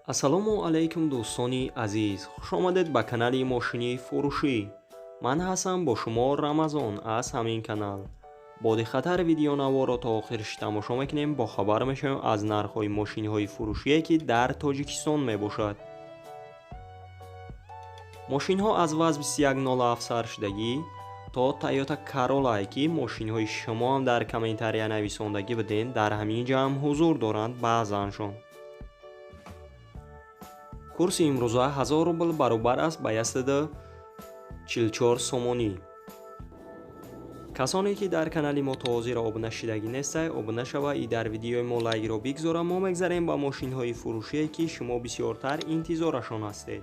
Ассалому алайкум, дӯстони азиз, хушомадед ба канали мошини фурӯшӣ. Ман ҳастам бо шумо Рамазон аз ҳамин канал. Бо диққаттар видеонаворро то охирш тамошо мекунем, бохабар мешавем аз нархҳои мошинҳои фурӯшие, ки дар Тоҷикистон мебошад. Мошинҳо аз ВАЗ 2107 саршудагӣ то Тойота Каролае, ки мошинҳои шумоам дар комментария нависондагӣ будем, дар ҳамин ҷо ҳам ҳузур доранд баъзаншон. Курси имрӯза 1000 рубл баробар аст ба 144 сомонӣ. Касоне ки дар канали мо то ҳозир обуна шидагӣ нестай, обуна шава и дар видеои мо лайкро бигзора. Мо мегзарем ба мошинҳои фурӯшие, ки шумо бисёртар интизорашон ҳастед.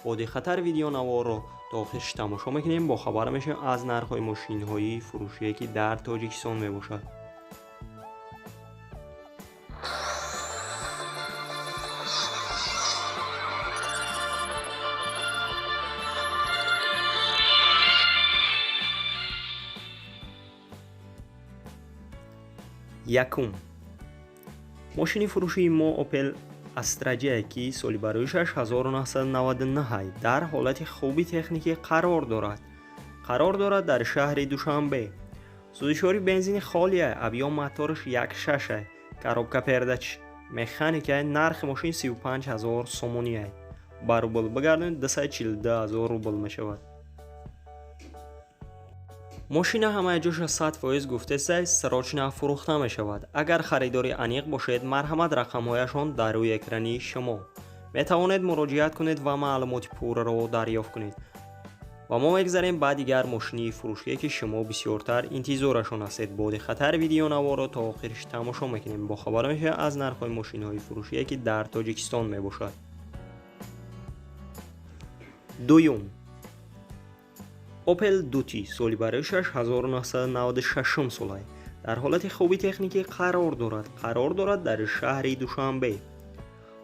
Бо диққаттар видеонаворро то охирш тамошо мекунем, бохабар мешавем аз нархҳои мошинҳои фурӯшие, ки дар Тоҷикистон мебошад. Якум мошини фурӯшии мо Opel Astra J, ки соли бароишаш 1999, дар ҳолати хуби техникӣ қарор дорад. Қарор дорад дар шаҳри Душанбе. Сӯзишвори бензини холия, объём мотораш 1,6, коробка передач механика. Нархи мошин 35 000 сомонӣ, ба рубл бигардонед, 242 000 рубл мешавад. Мошина ҳамаи ҷоша 100% гуфтесай, срочно фурӯхта мешавад. Агар харидори аниқ бошед, марҳамат, рақамҳояшон дар рӯи экрани шумо, метавонед муроҷиат кунед ва маълумоти пурраро дарёфт кунед. Ва мо мегзарем ба дигар мошини фурӯшие, ки шумо бисёртар интизорашон ҳастед. Бо диққаттар видеонаворро то охирш тамошо мекунем, бохабар мешавед аз нархҳои мошинҳои фурӯшие, ки дар Тоҷикистон мебошад. Дуюм Opel Duty, соли бароишаш 1996 солай, дар ҳолати хуби техникӣ қарор дорад. Қарор дорад дар шаҳри Душанбе.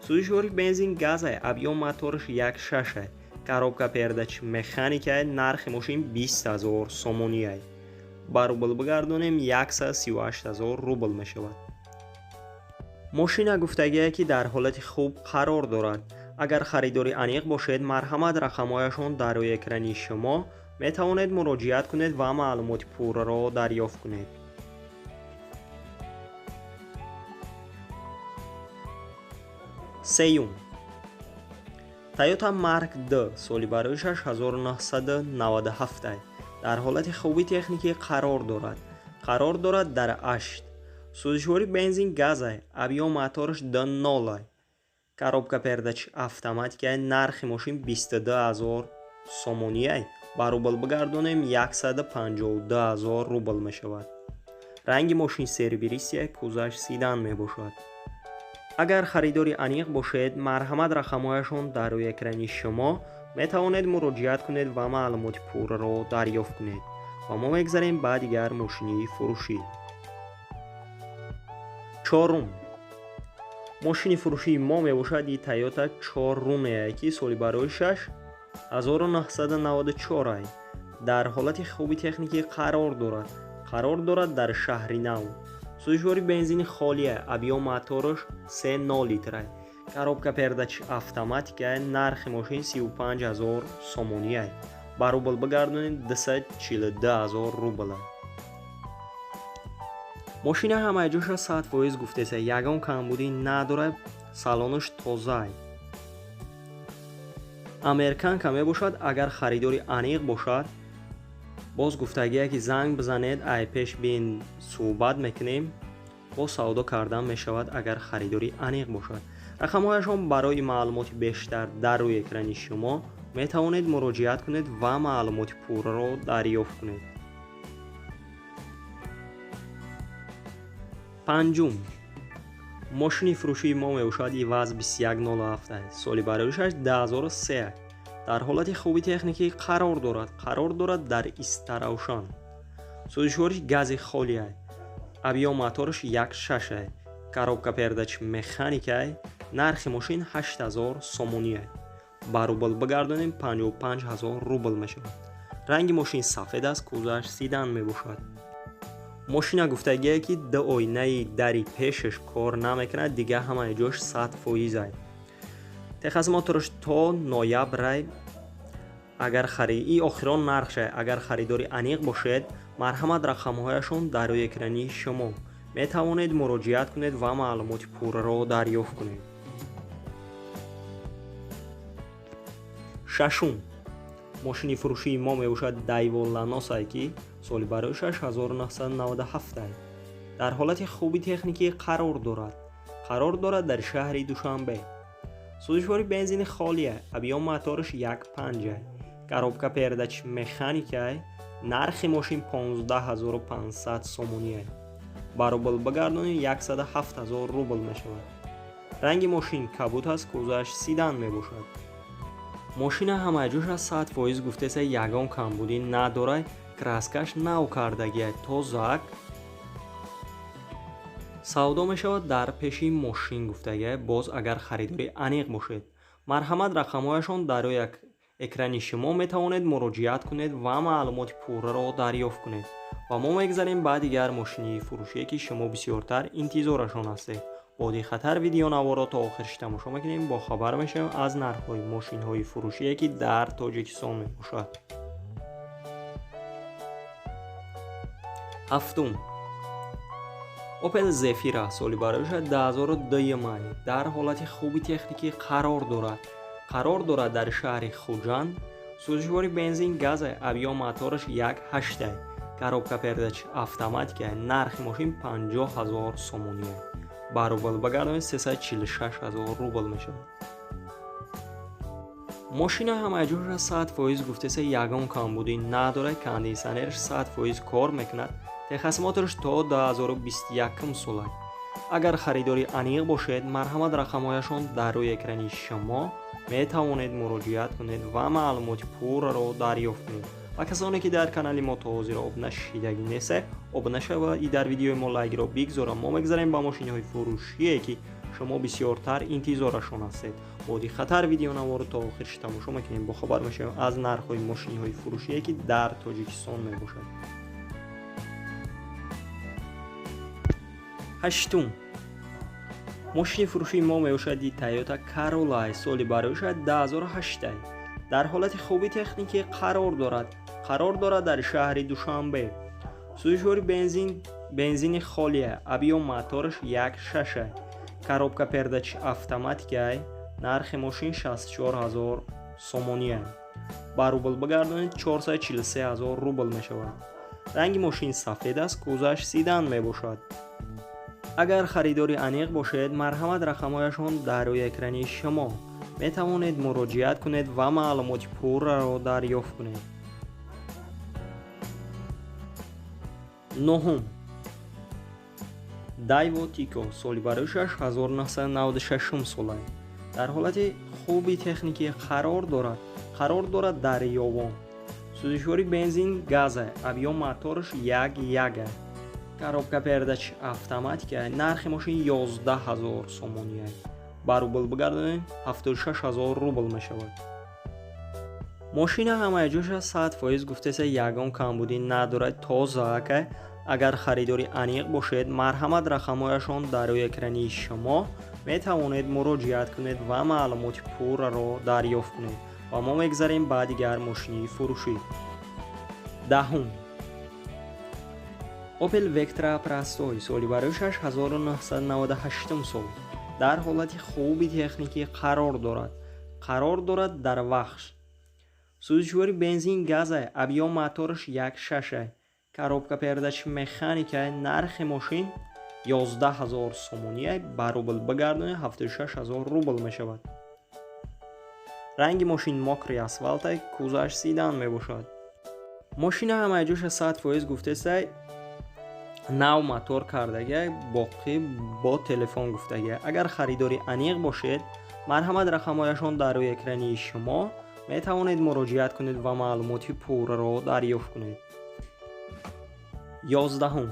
Сӯзишвори бензин газай, объём мотораш 1,6, коробка передач механикай. Нархи мошин 20 000 сомониай, ба рубл бигардонем, 138 000 рубл мешавад. Мошина гуфтагие, ки дар ҳолати хуб қарор дорад. Агар харидори аниқ бошед, марҳамат, рақамҳояшон дар рӯи экрани шумо, метавонед муроҷиат кунед ва маълумоти пурраро дарёфт кунед. Сеюм Toyota Mark D, соли бароишаш 1997, дар ҳолати хуби техникӣ қарор дорад. Қарор дорад дар Ашт. Сӯзишвори бензин газай, объём мотораш 2,0, коробка передач автоматикай. Нархи мошин 22 000 сомониай, ба рубл бигардонем, 152 000 рубл мешавад. Ранги мошин серебристый, кузаш седан мебошад. Агар харидори аниқ бошед, марҳамат, рақамҳояшон дар рӯи экрани шумо, метавонед муроҷиат кунед ва маълумоти пурраро дарёфт кунед. Ва мо мегзарем ба дигар мошини фурӯшӣ. Чорум мошини фурӯшии мо мебошад и Toyota чоррумее, ки соли бароишаш 1994, дар ҳолати хуби техникӣ қарор дорад. Қарор дорад дар шаҳри Нав. Сӯзишвори бензини холия, объём мотораш 3,0 литрай, коробка передач автоматикай. Нархи мошин 35 000 сомониай, ба рубл бигардонед, 242 000 рублай. Мошина ҳамаи ҷоша 100% гуфтеса, ягон камбудӣ надорад, салонаш тозаай, американка мебошад. Агар харидори аниқ бошад, боз гуфтагие, ки занг бизанед, ай пеш бин суҳбат мекунем, боз савдо кардан мешавад. Агар харидори аниқ бошад, рақамҳояшон барои маълумоти бештар дар рӯи экрани шумо, метавонед муроҷиат кунед ва маълумоти пурраро дарёфт кунед. Панҷум мошини фурӯшии мо мебошад и ВАЗ 2107, соли бароишаш 2003, дар ҳолати хуби техникӣ қарор дорад. Қарор дорад дар Истаравшан. Сӯзишвориш гази холиай, объём мотораш 1,6, коробка передач механикай. Нархи мошин 8000 сомониай, ба рубл бигардонем, 55 000 рубл мешавад. Ранги мошин сафед аст, кузаш седан мебошад. Мошина гуфтагие, ки ду оинаи дари пешаш кор намекунад, дигар ҳамаи ҷош 100%-ай. Техосмотрш то ноябрай. Агар и охирон нархша, агар харидори аниқ бошед, марҳамат, рақамҳояшон дар рӯи экрани шумо, метавонед муроҷиат кунед ва маълумоти пурраро дарёфт кунед. Шашум мошини фурӯшии мо мебошад Дайво Ланосае, ки соли барои 1997, дар ҳолати хуби техникӣ қарор дорад. Қарор дорад дар шаҳри Душанбе. Сӯзишвори бензини холия, объём мотораш 1,5, коробка передач механикай. Нархи мошин 15 500 сомоние, ба рубл бигардонӣ 107 000 рубл мешавад. Ранги мошин кабуд аст, кузоваш седан мебошад. Мошина ҳамаҷоша 100% гуфтеса, ягон камбудӣ надорад, краскаш нав кардагия, тозак. Савдо мешавад дар пеши мошин гуфтагия. Боз агар харидори аниқ бошед, марҳамат, рақамҳояшон дар рӯи экрани шумо, метавонед муроҷиат кунед ва маълумоти пурраро дарёфт кунед. Ва мо мегзарем ба дигар мошини фурӯшие, ки шумо бисёртар интизорашон ҳастед. Бо диққаттар видеонаворро то охирш тамошо мекунем, бохабар мешавем аз нархҳои мошинҳои фурӯшие, ки дар Тоҷикистон мебошад. Ҳафтум Опел Зефира, соли бароиша 2002 май, дар ҳолати хуби техникӣ қарор дорад. Қарор дорад дар шаҳри Хуҷанд. Сӯзишвори бензин газ, объём мотораш 1,8, коробка передач автоматика. Нархи мошин 50 000 сомоние, ба рубл багардонед 346 000 рубл мешавад. Мошина ҳамаҷоша 100% гуфтеса, ягон камбудӣ надорад, кондитсионераш 100% кор мекунад, техосмотрш то 2021 сола. Агар харидори аниқ бошед, марҳамат, рақамҳояшон дар рӯи экрани шумо, метавонед муроҷиат кунед ва маълумоти пурраро дарёфт кунед. Ва касоне, ки дар канали мо то ҳозир обуна шидагӣ несте, обуна шава и дар видеои мо лайкро бигзора. Мо мегзарем ба мошиниҳои фурӯшие, ки шумо бисёртар интизорашон ҳастед. Бо диққаттар видеонаворо то охирш тамошо мекунем, бохабар мешавем аз нархҳои мошиниҳои фурӯшие, ки дар Тоҷикистон мебошад. Ҳаштум мошини фурӯшии мо мебошад Тойота Королла, соли бароиша 2008, дар ҳолати хуби техникӣ қарор дорад. Қарор дорад дар шаҳри Душанбе. Сӯзишвори бензини холия, объём мотораш 1,6, коробка передач автоматикай. Нархи мошин 64 000 сомоние, ба рубл бигардонед 443 000 рубл мешавад. Ранги мошин сафед аст, кузоваш седан мебошад. Агар харидори аниқ бошед, марҳамат, рақамҳояшон дар рӯи экрани шумо, метавонед муроҷиат кунед ва маълумоти пурраро дарёфт кунед. Нуҳум Дайво Тико, соли барои 1996 сола, дар ҳолати хуби техникӣ қарор дорад. Қарор дорад дар Ёвон. Сӯзишвори бензин газа, объём мотораш 1,1, коробка передач автоматика. Нархи мошин 11 000 сомоние, ба рубл бигардонем 76 000 рубл мешавад. Мошина ҳамаҷоша 100% гуфтеса, ягон камбудӣ надорад, тозаака. Агар харидори аниқ бошед, марҳамат, рақамҳояшон дар рӯи экрани шумо, метавонед муроҷиат кунед ва маълумоти пурраро дарёфт кунед. Ва мо мегзарем ба дигар мошини фурӯшӣ. Даҳум Опел Вектра Простой, соли барои 1998 сол, дар ҳолати хуби техникӣ қарор дорад. Қарор дорад дар Вахш. Сӯзишвори бензин газа, объём мотораш 1,6, коробка передач механика. Нархи мошин 11 000 сомоние, ба рубл бигардонед 76 000 рубл мешавад. Ранги мошин мокрый асфалта, кузоваш седан мебошад. Мошина ҳамаҷоша 100% гуфтесай, нав мотор кардагия, боқӣ бо телефон гуфтагия. Агар харидори аниқ бошед, марҳамат, рақамҳояшон дар рӯи экрани шумо, метавонед муроҷиат кунед ва маълумоти пурраро дарёфт кунед. 11-ум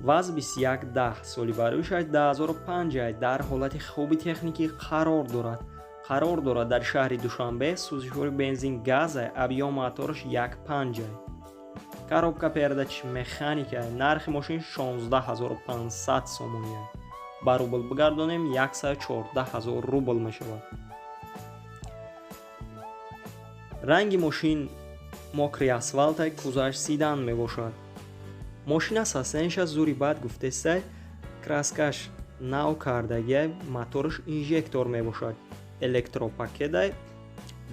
ВАЗ 2110, соли барои 2005, дар ҳолати хуби техникӣ қарор дорад. Қарор дорад дар шаҳри Душанбе. Сӯзишвори бензин газа, объём мотораш 1,5, коробка передач механика. Нархи мошин 16 500 сомоние, Ба рубл бигардонем, 114 ҳазор рубл мешавад. Ранги мошин мокрый асфалтай, кузоваш седан мебошад. Мошина состояниеша зури бад гуфтестай, краскаш нав кардагиай, мотораш инжектор мебошад, электропакетай,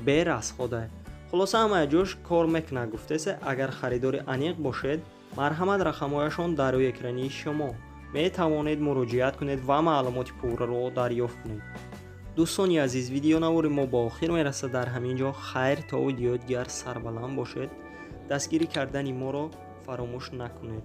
берасходай. Хулоса, ҳамаи ҷош кор мекунад гуфтесе. Агар харидори аниқ бошед, марҳамат, рақамҳояшон дар рӯи экрани шумо, метавонед муроҷиат кунед ва маълумоти пурраро дарёфт кунед. Дӯстони азиз, видеонавори мо ба охир мерасад дар ҳамин ҷо. Хайр, то видеои дигар, сарбаланд бошед, дастгирӣ кардани моро фаромӯш накунед.